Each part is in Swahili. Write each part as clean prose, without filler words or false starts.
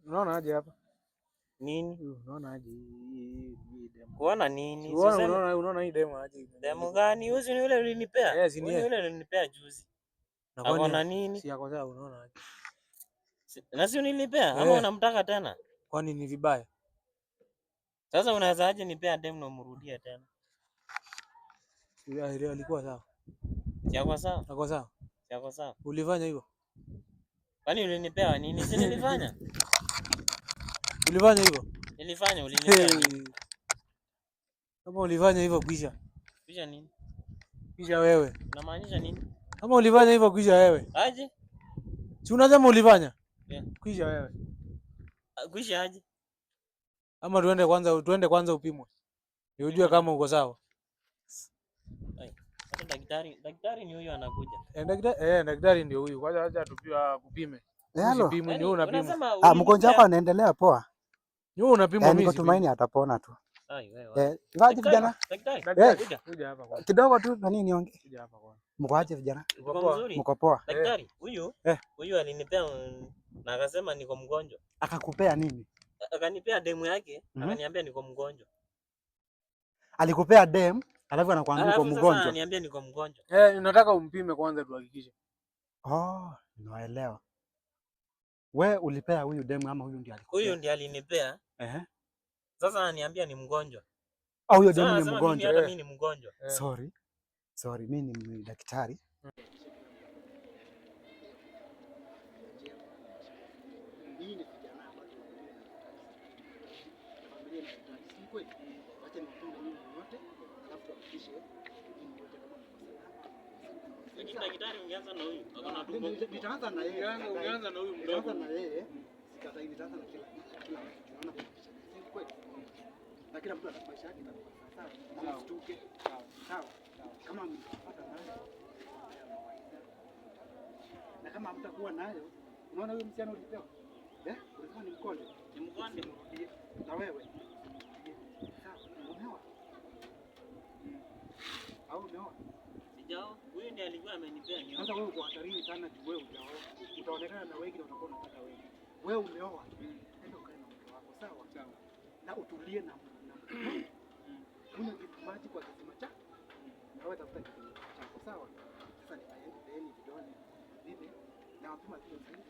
Unaona aje hapa? Nini? Unaona aje hii demo? Kuona nini? Unaona hii demo aje? Demo gani? Huyu ni yule ulinipea. Yes, ni yule ulinipea juzi. Akona nini? Si yako sawa, unaona aje? Na si unilipea ama unamtaka tena? Kwani ni vibaya? Sasa unaweza aje nipea demo na umrudie tena? Yule alikuwa sawa. Si yako sawa? Ako sawa. Si yako sawa? Ulifanya hivyo? Kwani ulinipea nini? Si nilifanya? Ulifanya hivyo? Nilifanya, ulinipea nini? Kama ulifanya hivyo kwisha. Kwisha nini? Kwisha wewe. Unamaanisha nini? Kama ulifanya hivyo kwisha wewe. Aje? Si unasema ulifanya? Yeah. Kwisha wewe. Kwisha aje? Ama tuende kwanza upimwe. Ni ujue kama uko sawa. Hata daktari ni huyu anakuja. Daktari ndio huyu. Kwanza acha tupia kupime. Hello. Usipimwe ni wewe unapimwa. Mgonjwa wako anaendelea poa. Ni wewe unapimwa mimi. Niko tumaini atapona tu. Ai wewe. Vaje vijana? Daktari. Kuja hapa kwanza. Kidogo tu na nini niongee. Kuja hapa kwanza. Mko aje vijana? Mko poa? Daktari, huyu huyu alinipea na akasema niko mgonjwa. Akakupea nini? Akanipea demu yake, akaniambia niko mgonjwa. Alikupea demu alafu anakuambia uko mgonjwa. Sasa ananiambia niko mgonjwa. Nataka umpime kwanza tuhakikishe. Oh, naelewa. We ulipea huyu demu ama huyu ndiye alikupea? Huyu ndiye alinipea. Sasa ananiambia ni mgonjwa. Au huyo demu ni mgonjwa? Hata mimi ni mgonjwa. Sorry, mimi ni daktari. Nitaanza na yeye. Ungeanza na huyu mdogo. Nitaanza na yeye. Sikatai, nitaanza na kila mtu. Unaona kweli? Na kila mtu ana maisha yake itakuwa sawa. Na msituke. Sawa. Kama mtapata nayo na kama hamtakuwa nayo, unaona huyo msichana ulipewa? Ulisema ni mkonde. Ni mkonde. Na wewe. Sawa, umeoa? Au umeoa? Sijao. Huyu ndiye alikuwa amenipea ni. Sasa wewe uko hatarini sana juu wewe hujaoa. Utaonekana na wengi na utakuwa unataka wengi. Wewe umeoa. Enda ukae na mke wako, sawa? Sawa. Na utulie na mke. Kunywa maji kwa kisima chako. Na wewe tafuta kisima chako, sawa? Sasa nipaeni vidole. Mimi na wapima kilo zaidi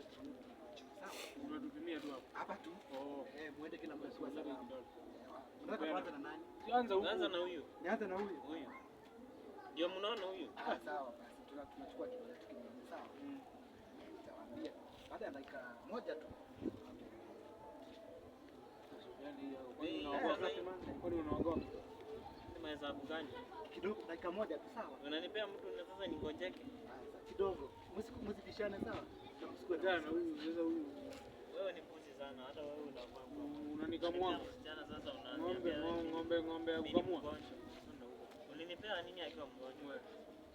sawa? Unatupimia tu hapo. Hapa tu. Oh. Muende kila mtu kwa sababu. Unataka kuanza na nani? Anza na huyu. Nianze na huyu. Huyu. Ndio mnaona huyu. Sawa basi tunachukua kidole tukimaliza sawa. Nitawaambia baada ya dakika moja tu. Kwani unaogopa? Ni mahesabu gani? Kidogo dakika moja tu sawa. Unanipea mtu na sasa ningojeke. Kidogo. Msipishane sawa? Msikue na huyu sasa huyu. Wewe ni mbuzi sana hata wewe unafaa. Unanikamua. Sasa Ng'ombe ng'ombe ya kukamua. Ulinipea nini akiwa mgonjwa?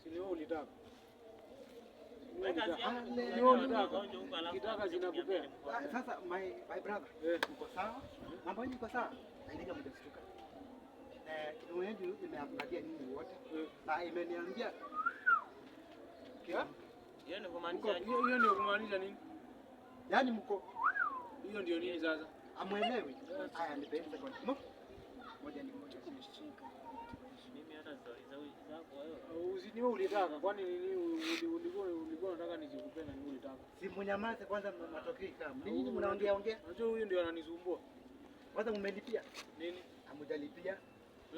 Si ni wewe ulitaka. Kitaka zinakupea. Sasa my brother, uko sawa? Mambo yenu iko sawa? Naingia mjashtuka. Kipimo yenu imeangalia nyinyi wote. Na imeniambia hiyo ni kumaanisha hiyo ndio kumaanisha nini? Yaani mko hiyo ndio nini sasa? Amuelewi. Haya nipeni sekondi. Moja ni moja. Mimi hata story zako wewe. Usiniwe ulitaka kwani nini ulikuwa unataka nisikupe na nini ulitaka? Si mnyamaze kwanza matokeo kama. Nini mnaongea ongea? Unajua huyu ndio ananisumbua. Kwanza mmelipia? Nini? Hamjalipia.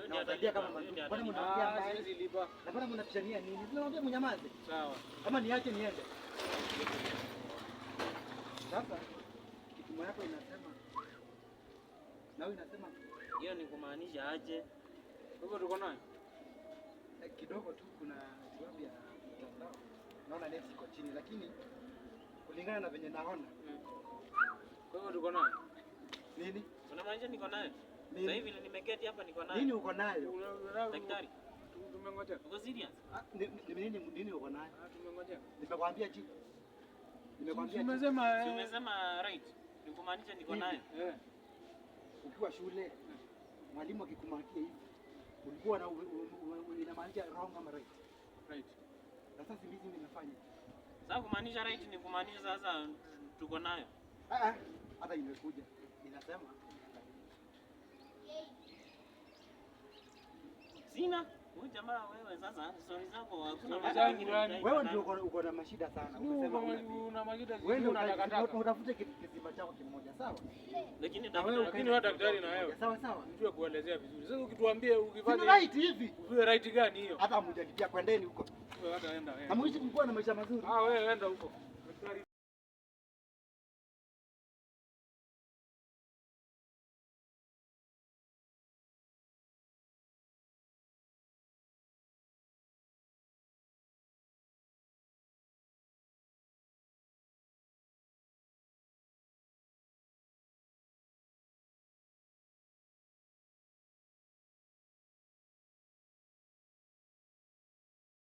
Nawasaidia kama mandugu. Mbona mnaongea mbaya? Siwezi lipa. Na mbona mnapishania nini? Mnaongea mnyamaze. Sawa. Kama niache niende. Sasa kipimo yako inasema na wewe inasema hiyo ni kumaanisha aje? Wewe tuko nayo? Kidogo tu kuna sababu ya mtandao. Naona net iko chini lakini kulingana na venye naona. Kwa hivyo tuko nayo? Nini? Unamaanisha niko nayo? Sasa hivi nimeketi hapa niko nayo. Nini uko nayo? Daktari. Tumengoja. Uko serious? Nini uko nayo? Tumengoja. Nimekwambia chini. Nimekwambia. Umesema right. Ni kumaanisha niko nayo. Ukiwa shule mwalimu akikumarkia hivi ulikuwa na inamaanisha wrong ama right? Right. Sasa si mimi nimefanya. Sasa kumaanisha right ni kumaanisha sasa tuko nayo. Hata imekuja. Inasema Sina. Huyu jamaa wewe sasa stori zako hakuna Stori mahali zangu pengine gani? utaipata. wewe ndio uko na mashida sana. Ukisema una bibi. Una mashida Wewe ndio una takataka. utafute kisima chako kimoja, sawa? Lakini Na wewe daktari Lakini wewe daktari na wewe. Sawa sawa. Mjue kuelezea vizuri. Sasa ukituambia Sina ukifanya right hivi. ujue right gani hiyo? Hata hamjalipia, kwendeni huko. Wewe hata enda wewe. Na mwishi mkuwa na maisha mazuri. Ah, wewe enda huko.